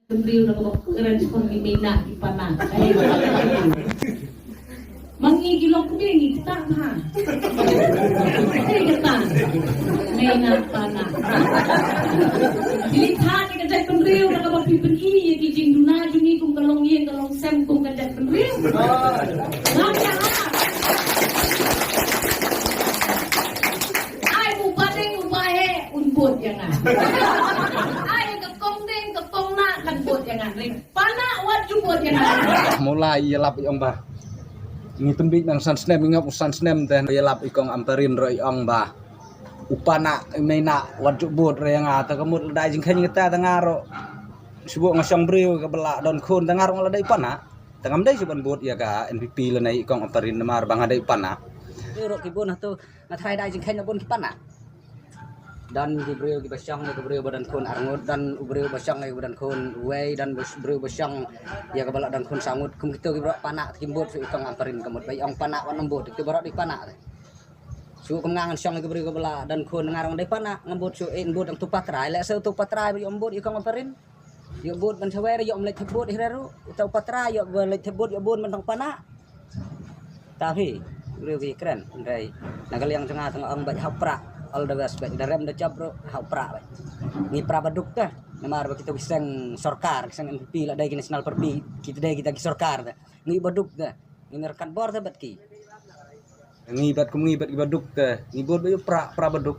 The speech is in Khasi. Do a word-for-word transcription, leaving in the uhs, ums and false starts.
Pynriew na kaba kren sha ki mei na ki pana. Ma ngi ki long kmie ngi ktah bha. Hei ktah. Mei na pana. Phi leit thad ïa ka jaitbynriew na kaba phi pyni ïa ki jingduna jong ngi kum ka longïing ka longsem kum ka jaitbynriew. Ngam ïa ha. Ai u ba deng u ba heh un bud ïa nga. Ai ka kong deng ka kong na kan bud ïa nga. Ring pana wat ju bud ïa nga. Mula ïalap i ong ba ngi pynbit nang san snem, ngi ngop u san snem te ïalap i kong Ampareen ruh i ong ba u pana i mei na wat ju bud ruh ïa nga. Te ka mut la dei jingkheiñ kata te nga ruh shu buh nga shong briew kaba la don khun te nga ruh nga la dei pana. Te ngam dei shu ban bud ïa ka N P P lane i kong Ampareen namar ba nga dei pana. Ki ruh ki bun hato nga tharai dei jingkheiñ na bun ki pana. Don ki briew kiba shong ïa ki briew ba don khun arngut, don u briew ba shong ïa ki ba don khun uwei, don u briew ba shong ïa kaba la don khun saw ngut, kum kito ki baroh pana te kim bud shuh i kong Ampareen ka mut ba i ong pana wat nym bud, kito baroh dei pana te. Shu kum nga ngan shong ïa ki briew kaba la don khun nga ruh nga dei pana, ngam bud shuh, eh, yn bud dang tu patrai, lehse tu patrai ba ïoh bud i kong Ampareen. Ïoh bud ban sawei ruh ïoh ym leit thep bud hi ruh. Uta u patrai ïoh ba leit thep bud ïoh bud ban tang pana. Ta phi, briew ki kren, hynrei na ka liang jong nga tang ong bad ha u pra, all the best bad, da rem da jop ruh ha u pra bad. Ngi pra ba duk te, namar ba kito ki seng sorkar, ki seng N P P la dei ki national party, kita dei kita ki sorkar te. Ngi ba duk te, ngi mih ryngkat bor te bad ki. Ngi bad kum ngi bad ki ba duk te, ngi bud ba ïoh pra, pra ba duk.